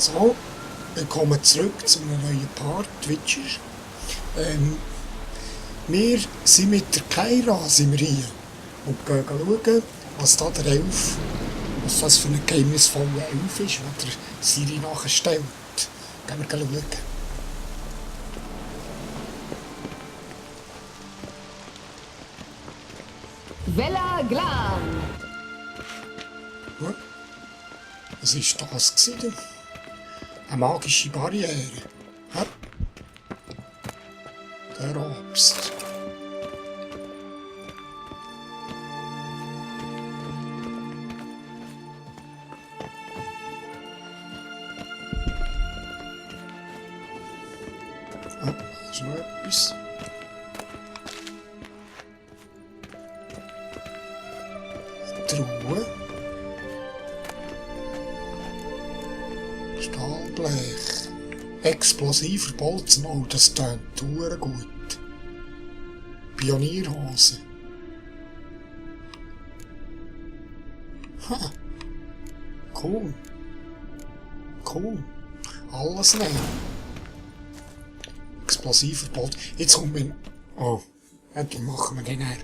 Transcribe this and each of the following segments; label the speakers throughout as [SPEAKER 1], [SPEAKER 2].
[SPEAKER 1] So, willkommen zurück zu einem neuen Part, Twitcher. Wir sind mit der Keira sind wir hier und gehen schauen, was da der Elf, was das für ein geheimnisvoller Elf ist, was der Siri nachstellt. Gehen wir schauen.
[SPEAKER 2] Vela Glan!
[SPEAKER 1] Ja. Was war das gewesen? Eine magische Barriere. Ja. Der Obst. Ah, da ist noch etwas. Truhe. Stahlblech. Explosiver Bolzen. Oh, das tönt gut. Pionierhose. Ha. Cool. Cool. Alles nehmen. Explosiver Bolzen. Jetzt kommt mein... Oh. Ja, die machen wir den her.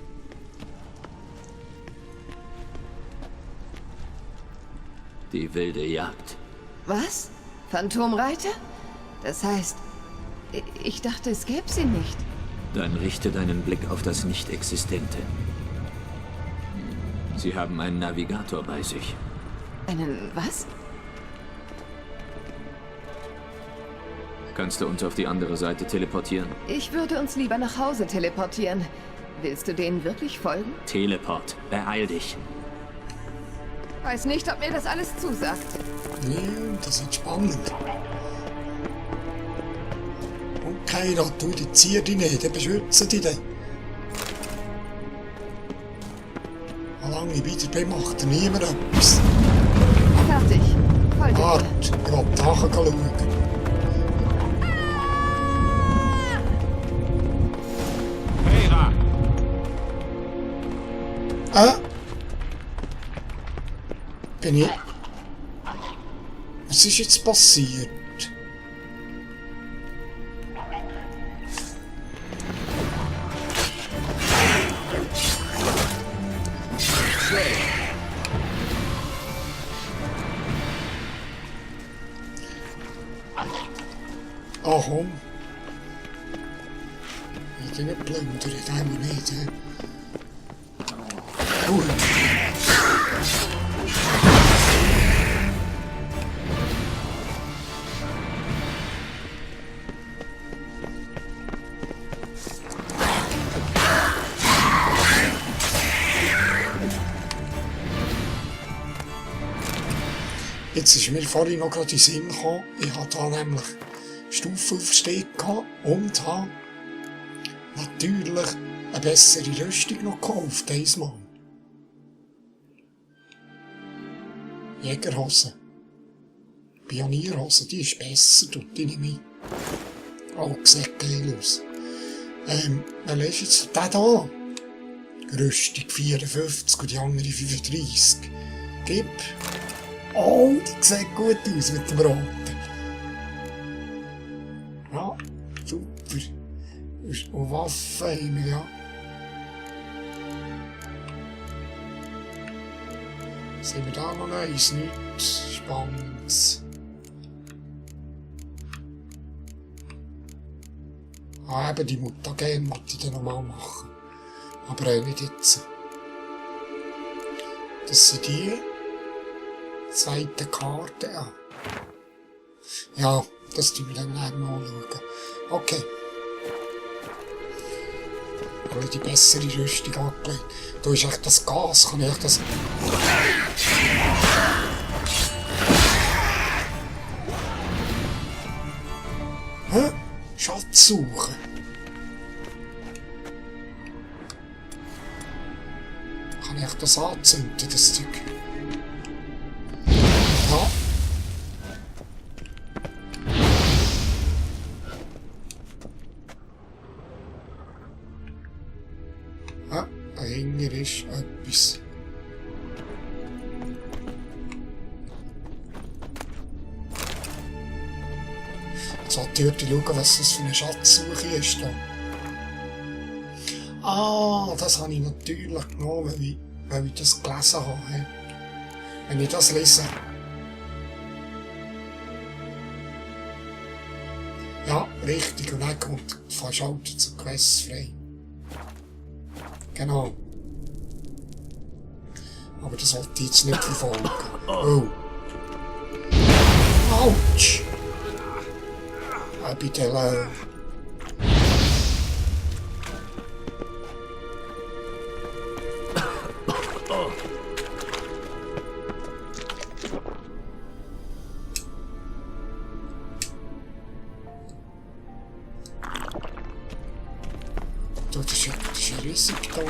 [SPEAKER 3] Die wilde Jagd.
[SPEAKER 2] Was? Phantomreiter? Das heißt, ich dachte, es gäbe sie nicht.
[SPEAKER 3] Dann richte deinen Blick auf das Nicht-Existente. Sie haben einen Navigator bei sich.
[SPEAKER 2] Einen was?
[SPEAKER 3] Kannst du uns auf die andere Seite teleportieren?
[SPEAKER 2] Ich würde uns lieber nach Hause teleportieren. Willst du denen wirklich folgen?
[SPEAKER 3] Teleport. Beeil dich.
[SPEAKER 2] Weiß nicht, ob mir das alles zusagt.
[SPEAKER 1] Nee, das ist spannend. Und Keira, du, die zieh dich nicht, die beschützen dich dann. Solange ich wieder bin, macht dir niemand etwas.
[SPEAKER 2] Fertig. Folge mir.
[SPEAKER 1] Warte, ich will nachher schauen.
[SPEAKER 3] Keira!
[SPEAKER 1] Bin ich... Was ist jetzt passiert? Ah, komm. Ich bin nicht plündern, das haben wir nicht. Gut. Jetzt ist mir vorhin noch gerade in den Sinn gekommen, ich hatte da nämlich Stufenaufstieg gehabt und habe natürlich eine bessere Rüstung noch gekauft, diesmal. Jägerhose. Pionierhose, die ist besser, tut die nicht mit. Oh, sieht geil aus. Wer ist jetzt der da? Rüstung 54 und die andere 35. Gib. Oh, die sieht gut aus mit dem Roten. Ja, super. Und Waffen haben wir, ja. Sehen wir da noch eins? Nichts Spannendes. Ah, eben die Mutagen wollte ich dann nochmal machen. Aber nicht jetzt. Das sind die zweite Karte. Ja, das tun wir dann nachher mal anschauen. Okay. Habe die bessere Rüstung angelegt. Da ist echt das Gas, kann ich das... Hä? Schatz suchen. Kann ich das anzünden, das Zeug? Ja. Ah, dahinter ist etwas. Jetzt wollte ich heute schauen, was das für eine Schatzsuche ist. Da. Ah, das habe ich natürlich genommen, weil ich das gelesen habe. Wenn ich das lese. Ja, richtig. Und dann kommt die Verschaltung zu Quests frei. Genau. Aber das wollte ich jetzt nicht verfolgen. Oh. Autsch! Bitte low. Das ist ein riesig da.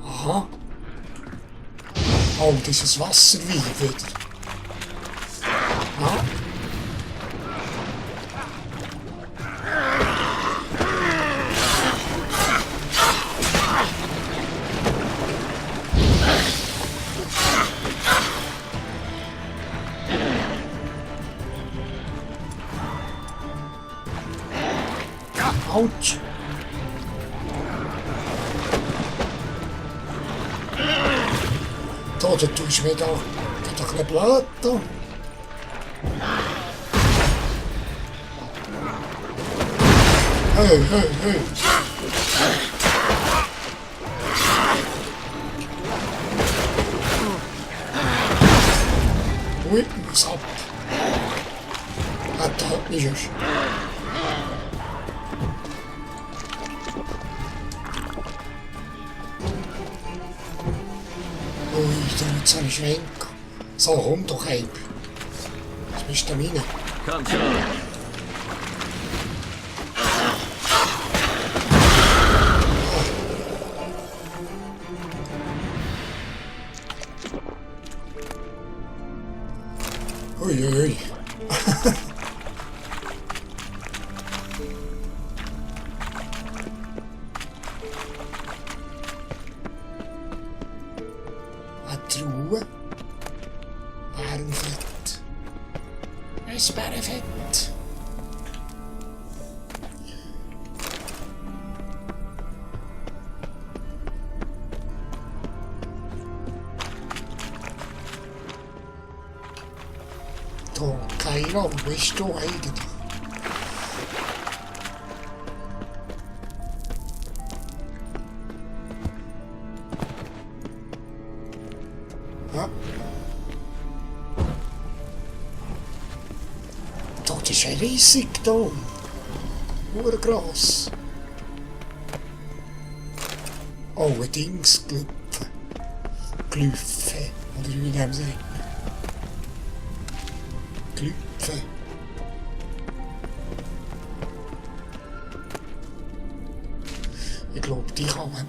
[SPEAKER 1] Aha. Oh, das ist Wasserwein wieder. Ja. Autsch. Da tust du wieder ein bisschen blöd. Da. Hey, hey, hey. Ui, was ab. Hat halt nicht erst. Ui, da muss ich schwenken. So, komm doch heim. Was bist du da rein?
[SPEAKER 3] Komm schon.
[SPEAKER 1] Ui, ui, ui. Eine Truhe. Bärenfett. Ein Bärenfett. Da, Kaira, wo bist du eigentlich? Ja. Das ist ein riesig da. Urgross. Oh, ein Dingsglüpfe. Glüpfe. Oder wie nennen sie? Glüpfe. Ich glaube, die kann man.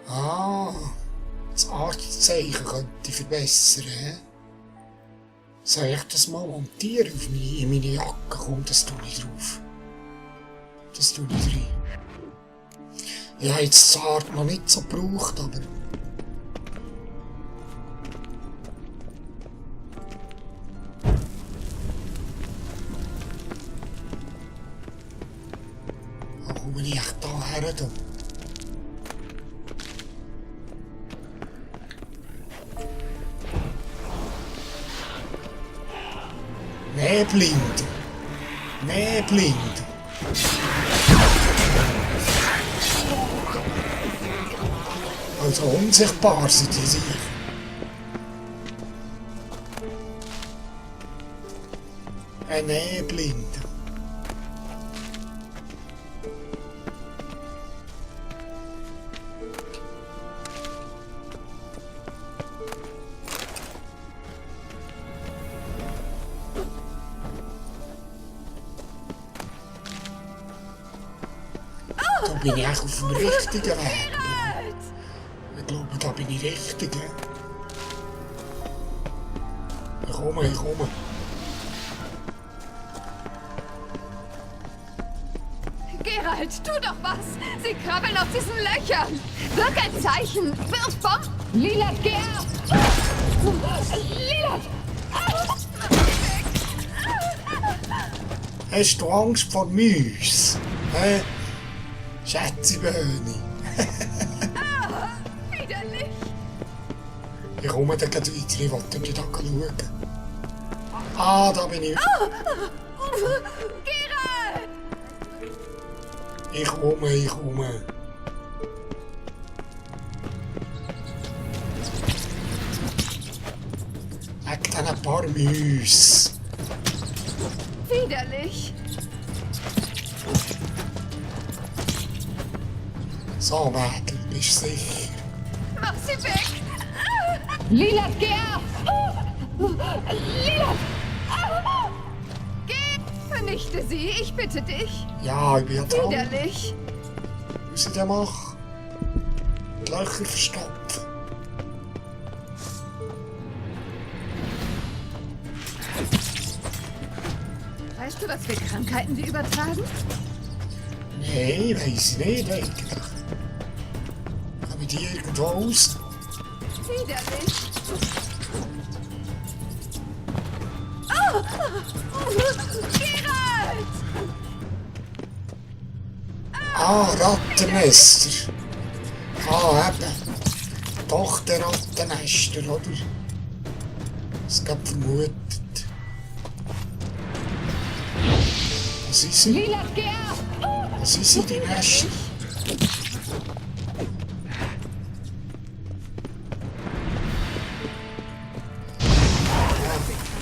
[SPEAKER 1] Ah, das Artzeichen könnte ich verbessern. He? Soll ich das mal montieren auf in meine Jacke? Komm, das tue ich drauf. Das tue ich rein. Ich habe jetzt das Art noch nicht so gebraucht, aber. Wo komme ich echt da her? Da? Nee, blind. Nee, blind. Also unsichtbar sind die sich. Nee, blind. Da bin ich echt auf dem richtigen Weg. Ich glaube, da bin ich richtig. komme.
[SPEAKER 2] Geralt, tu doch was! Sie krabbeln auf diesen Löchern! Wirk ein Zeichen! Wirf Bomben! Lilad, geh ab! Lilad!
[SPEAKER 1] Hast du Angst vor Mäus? Hä? Schätziböhni.
[SPEAKER 2] Widerlich!
[SPEAKER 1] Ich komme dann gleich weiter, ich wollte dir da schauen. Ah, da bin ich.
[SPEAKER 2] Geralt!
[SPEAKER 1] Ich komme. Weg diesen paar Mäuse.
[SPEAKER 2] Widerlich!
[SPEAKER 1] So, Mädel, bist du sicher?
[SPEAKER 2] Mach sie weg! Lilad, geh ab! Lilad! Geh! Vernichte sie, ich bitte dich!
[SPEAKER 1] Ja, ich bin ja dran.
[SPEAKER 2] Widerlich!
[SPEAKER 1] Was ich denn mache? Die Löcher verstopfen.
[SPEAKER 2] Weißt du, was für Krankheiten die übertragen?
[SPEAKER 1] Nein, weiss ich nicht eigentlich. Habe ich die irgendwo aus?
[SPEAKER 2] Widerlich! Oh! Geralt!
[SPEAKER 1] Ah, Rattennester. Ah, eben. Doch der Rattennester, oder? Das gab vermutet. Was ist sie?
[SPEAKER 2] Lilad, geh ab!
[SPEAKER 1] Was ist sie, die Nester?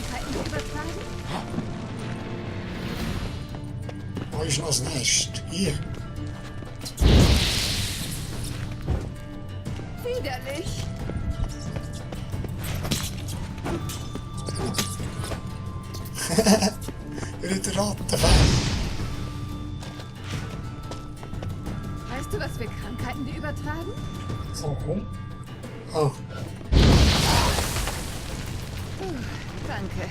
[SPEAKER 2] Krankheiten die übertragen?
[SPEAKER 1] Wo ist noch das Nest? Hier.
[SPEAKER 2] Widerlich!
[SPEAKER 1] Wieder der Rattenfell.
[SPEAKER 2] Weißt du, was für Krankheiten die übertragen?
[SPEAKER 1] Oh,
[SPEAKER 2] Danke.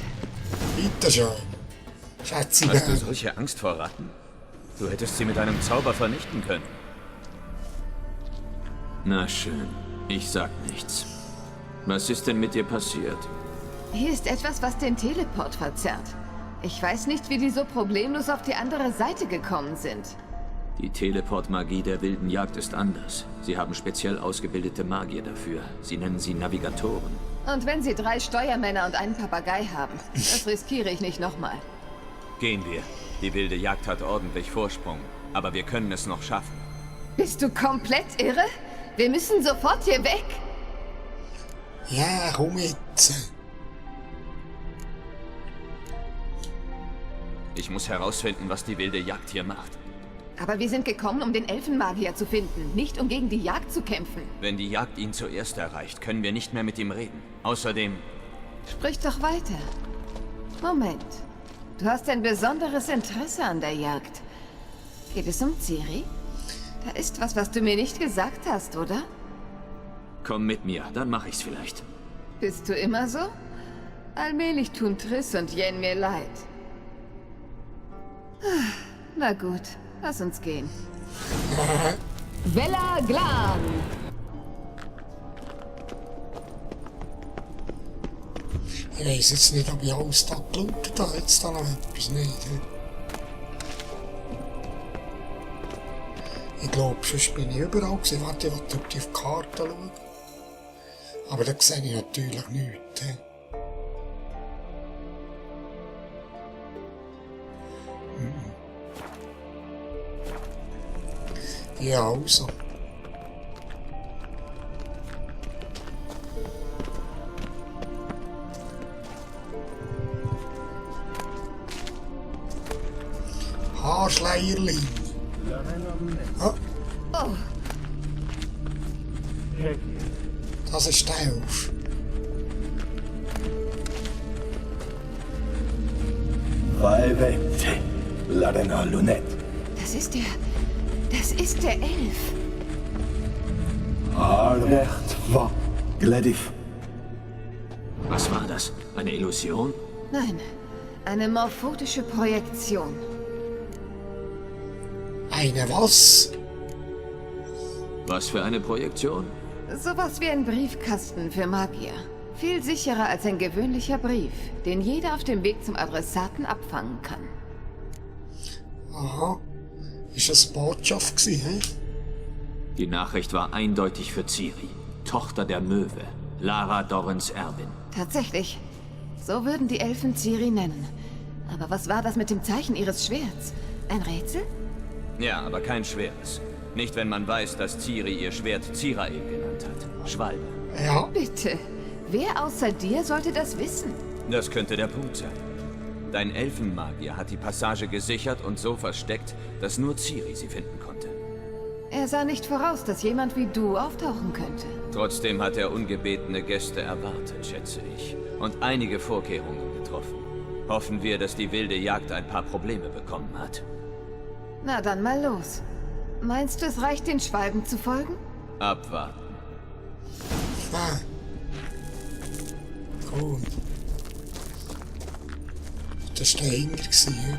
[SPEAKER 1] bitteschön.
[SPEAKER 3] Hast du
[SPEAKER 1] Schätziböhni.
[SPEAKER 3] solche Angst vor Ratten? Du hättest sie mit einem Zauber vernichten können. Na schön, ich sag nichts. Was ist denn mit dir passiert?
[SPEAKER 2] Hier ist etwas, was den Teleport verzerrt. Ich weiß nicht, wie die so problemlos auf die andere Seite gekommen sind.
[SPEAKER 3] Die Teleportmagie der wilden Jagd ist anders. Sie haben speziell ausgebildete Magier dafür. Sie nennen sie Navigatoren.
[SPEAKER 2] Und wenn sie 3 Steuermänner und einen Papagei haben, das riskiere ich nicht nochmal.
[SPEAKER 3] Gehen wir. Die wilde Jagd hat ordentlich Vorsprung. Aber wir können es noch schaffen.
[SPEAKER 2] Bist du komplett irre? Wir müssen sofort hier weg.
[SPEAKER 1] Ja, komm jetzt.
[SPEAKER 3] Ich muss herausfinden, was die wilde Jagd hier macht.
[SPEAKER 2] Aber wir sind gekommen, um den Elfenmagier zu finden, nicht um gegen die Jagd zu kämpfen.
[SPEAKER 3] Wenn die Jagd ihn zuerst erreicht, können wir nicht mehr mit ihm reden. Außerdem...
[SPEAKER 2] Sprich doch weiter. Moment. Du hast ein besonderes Interesse an der Jagd. Geht es um Ciri? Da ist was du mir nicht gesagt hast, oder?
[SPEAKER 3] Komm mit mir, dann mache ich's vielleicht.
[SPEAKER 2] Bist du immer so? Allmählich tun Triss und Yen mir leid. Na gut, lass uns gehen. Vela Glan!
[SPEAKER 1] Ich weiss jetzt nicht, ob ich alles da geschaut habe. Jetzt da noch etwas nicht. Ich glaube, sonst bin ich überall gewesen. Warte, ich will auf die Karte schauen. Aber da sehe ich natürlich nichts. Ja, also. Haarschleierli. Oh.
[SPEAKER 2] Oh,
[SPEAKER 1] Das ist der Elf.
[SPEAKER 4] Faevente, Larena Lunette.
[SPEAKER 2] das ist der Elf.
[SPEAKER 4] Albrecht va Gledif.
[SPEAKER 3] Was war das? Eine Illusion?
[SPEAKER 2] Nein, eine morphotische Projektion.
[SPEAKER 1] Eine was?
[SPEAKER 3] Was für eine Projektion?
[SPEAKER 2] Sowas wie ein Briefkasten für Magier. Viel sicherer als ein gewöhnlicher Brief, den jeder auf dem Weg zum Adressaten abfangen kann.
[SPEAKER 1] Aha. Ist das Botschaft gewesen, hä?
[SPEAKER 3] Die Nachricht war eindeutig für Ciri, Tochter der Möwe, Lara Dorrens Erbin.
[SPEAKER 2] Tatsächlich. So würden die Elfen Ciri nennen. Aber was war das mit dem Zeichen ihres Schwerts? Ein Rätsel?
[SPEAKER 3] Ja, aber kein schweres. Nicht, wenn man weiß, dass Ciri ihr Schwert Zirael genannt hat. Schwalbe.
[SPEAKER 1] Ja.
[SPEAKER 2] Bitte. Wer außer dir sollte das wissen?
[SPEAKER 3] Das könnte der Punkt sein. Dein Elfenmagier hat die Passage gesichert und so versteckt, dass nur Ciri sie finden konnte.
[SPEAKER 2] Er sah nicht voraus, dass jemand wie du auftauchen könnte.
[SPEAKER 3] Trotzdem hat er ungebetene Gäste erwartet, schätze ich. Und einige Vorkehrungen getroffen. Hoffen wir, dass die wilde Jagd ein paar Probleme bekommen hat.
[SPEAKER 2] Na dann mal los. Meinst du, es reicht, den Schwalben zu folgen?
[SPEAKER 3] Abwarten.
[SPEAKER 1] Ah. Gut. Das war der Hänger, hä?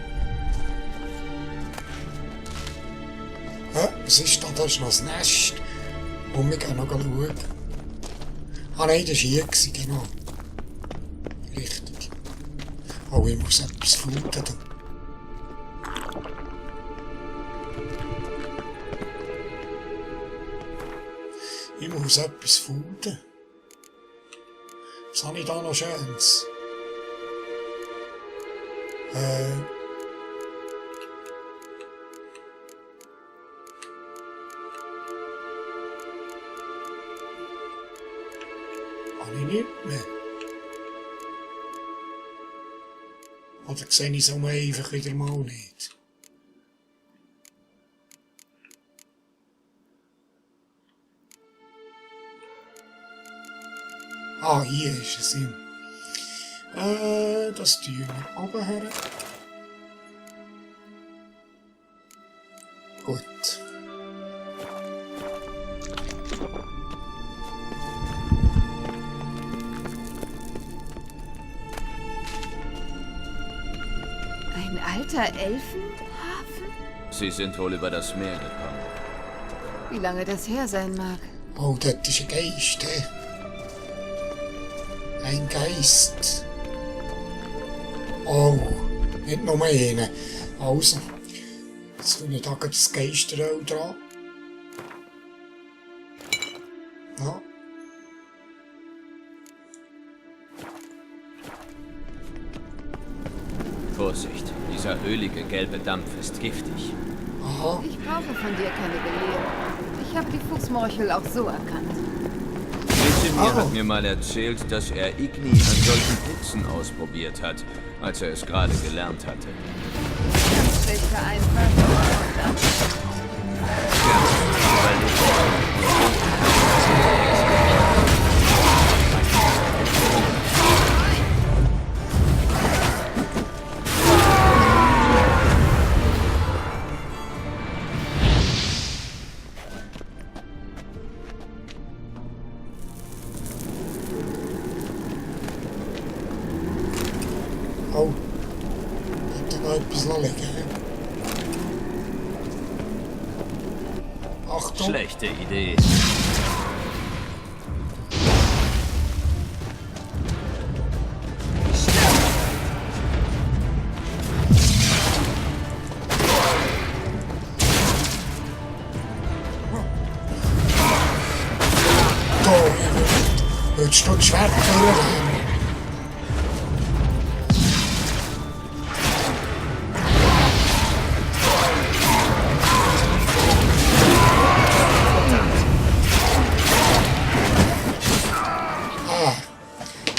[SPEAKER 1] Hä? Was ist da? Da ist noch das Nest. Und wir gehen noch schauen. Ah nein, das war hier, genau. Richtig. Oh, ich muss etwas fluten. Ich muss etwas fluten. Was habe ich da noch Schönes? Habe ich nicht mehr. Oder sehe ich es auch einfach wieder mal nicht? Ah, hier ist es. Das tun wir oben her. Gut.
[SPEAKER 2] Ein alter Elfenhafen?
[SPEAKER 3] Sie sind wohl über das Meer gekommen.
[SPEAKER 2] Wie lange das her sein mag.
[SPEAKER 1] Oh, dort ist ein Geist, hä? Ein Geist. Oh, nicht nur einen. Also, jetzt will ich da gleich das Geisteröl dran. Ja.
[SPEAKER 3] Vorsicht, dieser ölige gelbe Dampf ist giftig.
[SPEAKER 1] Aha.
[SPEAKER 2] Ich brauche von dir keine Belehrung. Ich habe die Fußmorchel auch so erkannt.
[SPEAKER 3] Vesemir hat mir mal erzählt, dass er Igni an solchen Putzen ausprobiert hat, als er es gerade gelernt hatte.
[SPEAKER 2] Ganz schlechter Einfall.
[SPEAKER 1] Oh. Ich habe da noch etwas liegen. Achtung.
[SPEAKER 3] Schlechte Idee.
[SPEAKER 1] Da, willst du das Schwert durchnehmen?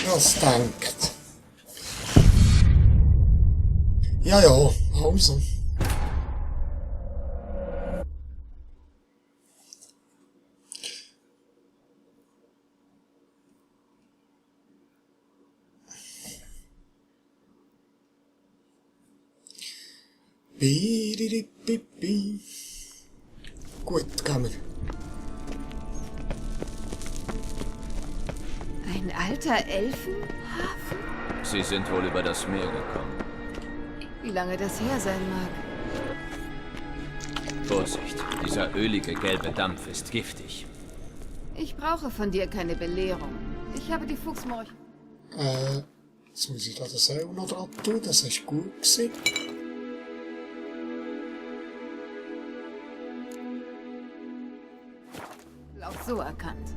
[SPEAKER 1] Das denkt. Ja, ja, also. Bi. Gut, gehen wir.
[SPEAKER 2] Ein alter Elfenhafen?
[SPEAKER 3] Sie sind wohl über das Meer gekommen.
[SPEAKER 2] Wie lange das her sein mag.
[SPEAKER 3] Vorsicht, dieser ölige gelbe Dampf ist giftig.
[SPEAKER 2] Ich brauche von dir keine Belehrung. Ich habe die Fuchsmorch...
[SPEAKER 1] Jetzt muss ich da das auch noch dran tun, das ist gut gewesen.
[SPEAKER 2] auch so erkannt.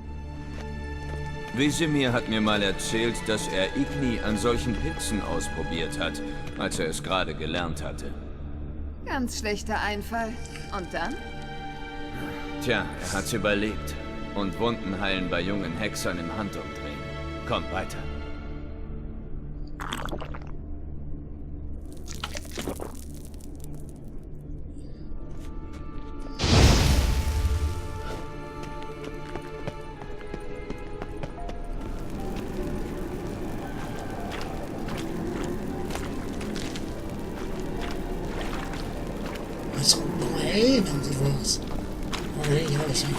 [SPEAKER 3] Wesemir hat mir mal erzählt, dass er Igni an solchen Pilzen ausprobiert hat, als er es gerade gelernt hatte.
[SPEAKER 2] Ganz schlechter Einfall. Und dann?
[SPEAKER 3] Tja, er hat's überlebt. Und Wunden heilen bei jungen Hexern im Handumdrehen. Komm, weiter.
[SPEAKER 1] Jetzt kommt noch ein, oder was? Oh nein, ja, ist nicht.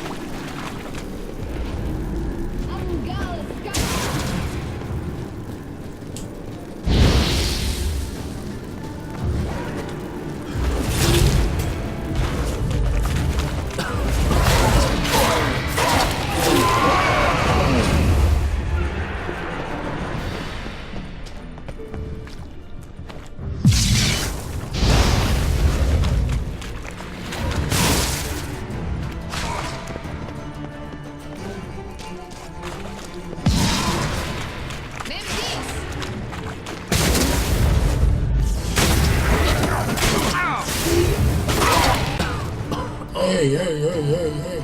[SPEAKER 1] Hey, hey, hey, hey, hey.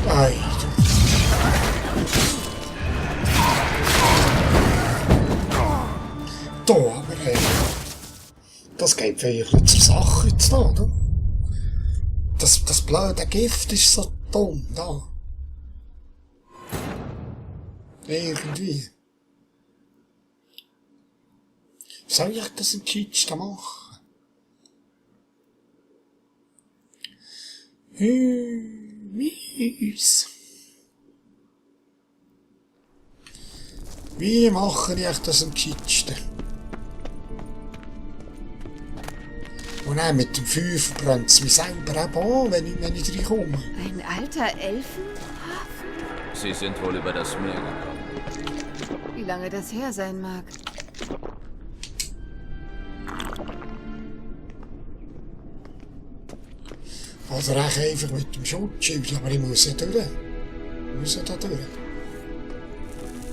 [SPEAKER 1] Alter. Da, aber hey. Das geht wirklich zur Sache jetzt da, oder? Das blöde Gift ist so dumm, da. Irgendwie. Soll ich das im Cheats da machen? Mies. Wie mache ich das am gescheitsten? Und dann mit dem Feuer brennt es mich selber auch an, wenn ich reinkomme.
[SPEAKER 2] Ein alter Elfenhafen?
[SPEAKER 3] Sie sind wohl über das Meer gekommen.
[SPEAKER 2] Wie lange das her sein mag.
[SPEAKER 1] Also recht einfach mit dem Schutzschild, aber ich muss ja durch. Ich muss ja da durch.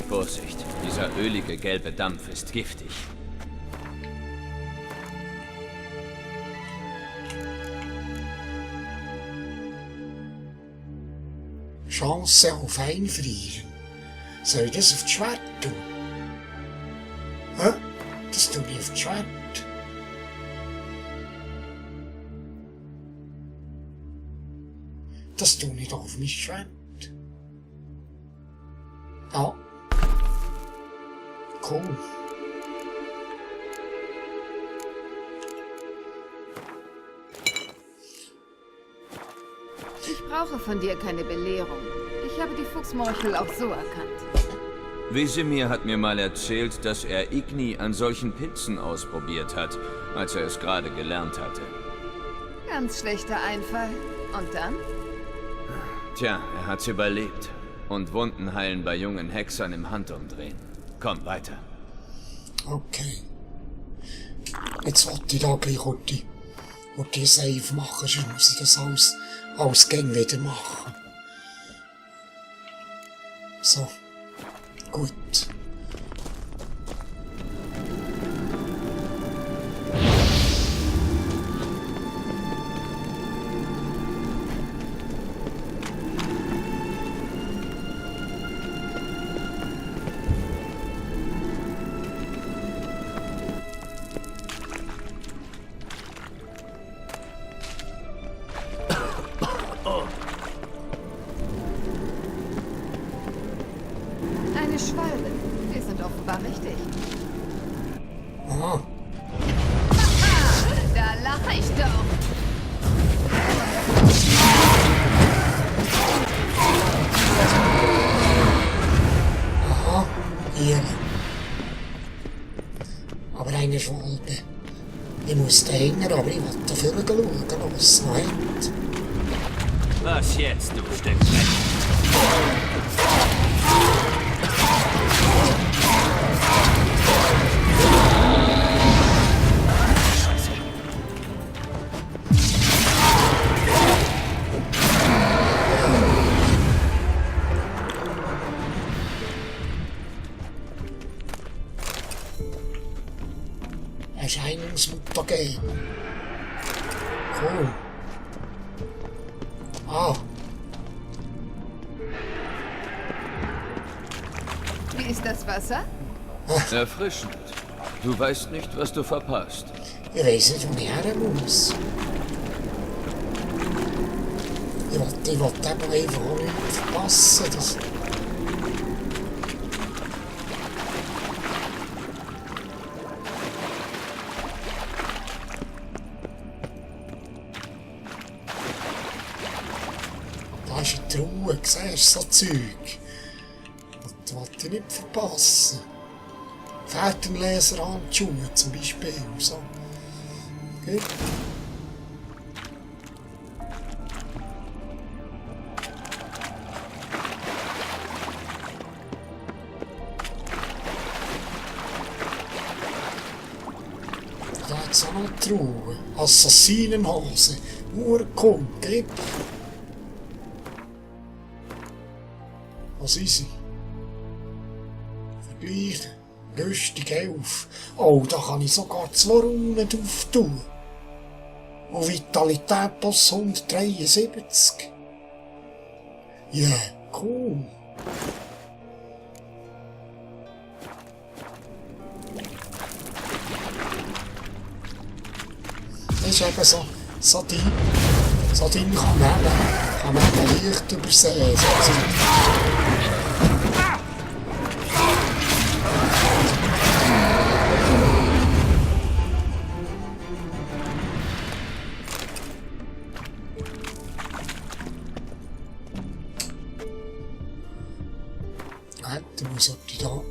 [SPEAKER 3] Vorsicht, dieser ölige gelbe Dampf ist giftig.
[SPEAKER 1] Chance auf Einfrieren. Soll ich das auf das Schwert tun? Hä? Das tue ich auf das Schwert. Das tue ich doch auf mein Schwert. Ja. Cool.
[SPEAKER 2] Ich brauche von dir keine Belehrung. Ich habe die Fuchsmorchel auch so erkannt.
[SPEAKER 3] Wesemir hat mir mal erzählt, dass er Igni an solchen Pilzen ausprobiert hat, als er es gerade gelernt hatte.
[SPEAKER 2] Ganz schlechter Einfall. Und dann?
[SPEAKER 3] Tja, er hat's überlebt. Und Wunden heilen bei jungen Hexern im Handumdrehen. Komm, weiter.
[SPEAKER 1] Okay. Jetzt wollte ich da gleich die Save machen, sonst muss ich das alles gern wieder machen. So. Gut.
[SPEAKER 2] Eine Schwalbe. Wir sind offenbar richtig.
[SPEAKER 1] Aha.
[SPEAKER 2] Da lache ich doch.
[SPEAKER 1] spielen. Aber eine Schwalbe. Ich muss da hängen, aber ich will da vorne schauen, was es noch hat.
[SPEAKER 3] Was jetzt, du Stück Dreck?
[SPEAKER 1] Erscheinungsmutagen. Cool. Ah,
[SPEAKER 2] Wie ist das Wasser?
[SPEAKER 3] Erfrischend. Du weißt nicht, was du verpasst.
[SPEAKER 1] ich weiss nicht, wo ich her muss. Ich will eben einfach auch nichts verpassen. Das da ist eine Truhe, siehst du, so Zeug. Das will ich nicht verpassen. Fährtenleserhandschuhe zum Beispiel. So. Okay. Da hat es auch noch eine Truhe. Assassinenhose. Urkund, gell? Was ist sie? Vergleichen. Rüstung 11. Oh, da kann ich sogar 2 Runen drauf tun. Und Vitalität plus 173. Ja, yeah, cool. Das ist eben so Dinge kann man eben leicht übersehen. So dann sollte ich da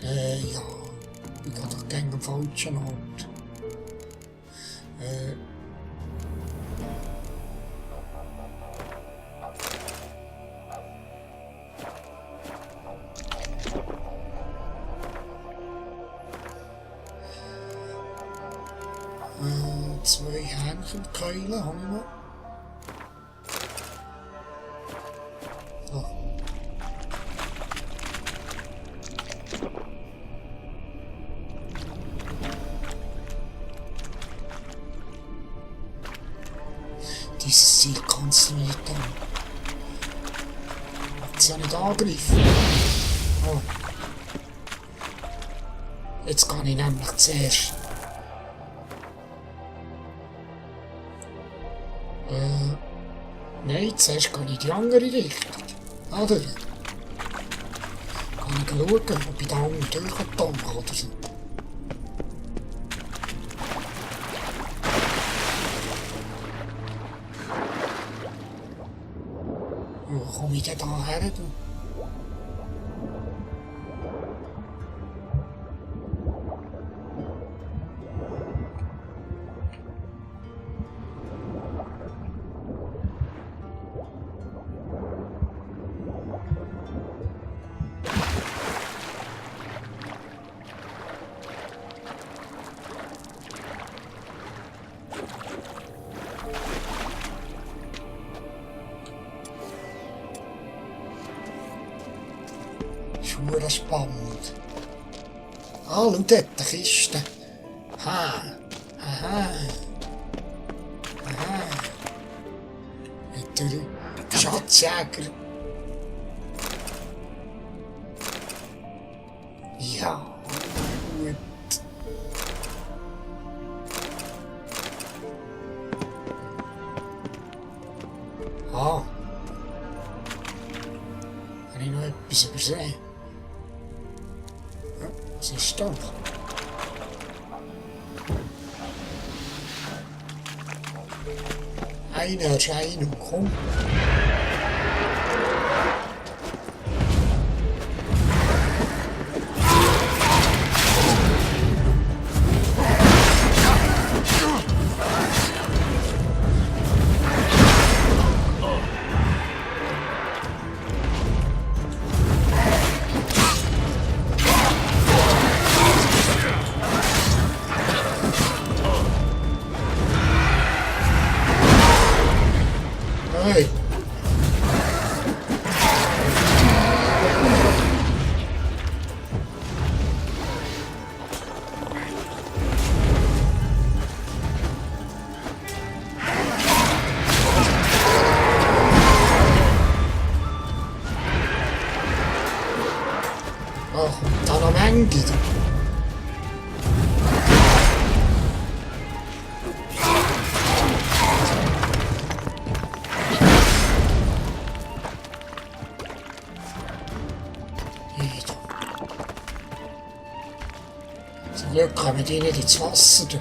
[SPEAKER 1] ja, ich gehe doch gegen den falschen Ort. Zwei Hähnchenkeulen habe ich noch. Dieses Ziel kannst du nicht tun. Hat sie ja nicht angegriffen. Oh. Jetzt kann ich nämlich zuerst. Nein, zuerst gehe ich in die andere Richtung. Oder? Kann ich schauen, ob ich da unten durchtauche oder so. Wo komme ich denn da her? Schwere spannend. Ah, schau dort, die Kiste. Ha, aha, aha. Natürlich, Schatzjäger. Ja, gut. Ah. Habe ich noch etwas übersehen? Ja, was ist da? Eine Erscheinung, komm. Hey. Ach, und dann am Ende. Zum Glück kann man die nicht ins Wasser tun.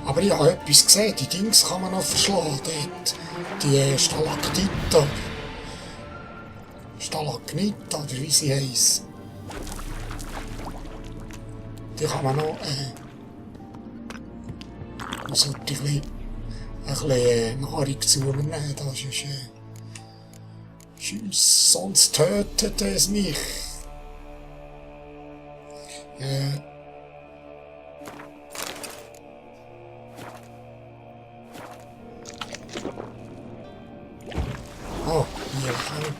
[SPEAKER 1] Aber ich habe etwas gesehen, die Dings kann man noch verschlagen dort. Die Stalaktiten. Stalagniten, oder wie sie heissen. Die kann man noch, man sollte ein bisschen Nahrung zu mir nehmen, das ist, tschüss, sonst tötet es mich. Oh, hier kommt.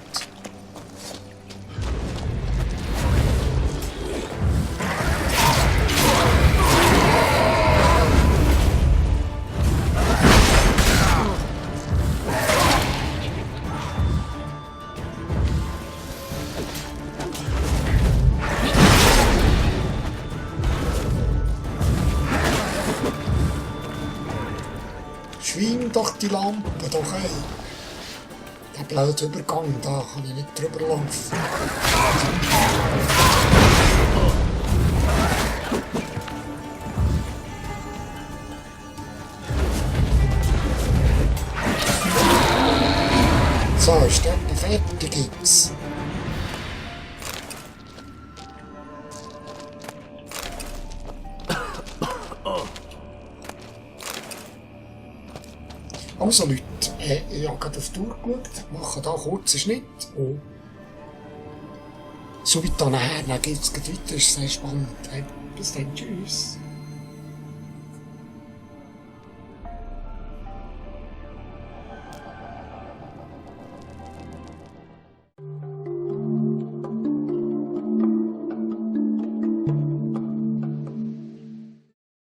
[SPEAKER 1] Schwein doch die Lampe, doch ey. Der blöde Übergang, da kann ich nicht drüber laufen. So, ist der fertig jetzt. Also Leute, ich habe gerade auf die Tour geschaut, mache hier kurz einen Schnitt und so weit nachher, dann geht es weiter, ist sehr spannend. Bis dann, tschüss.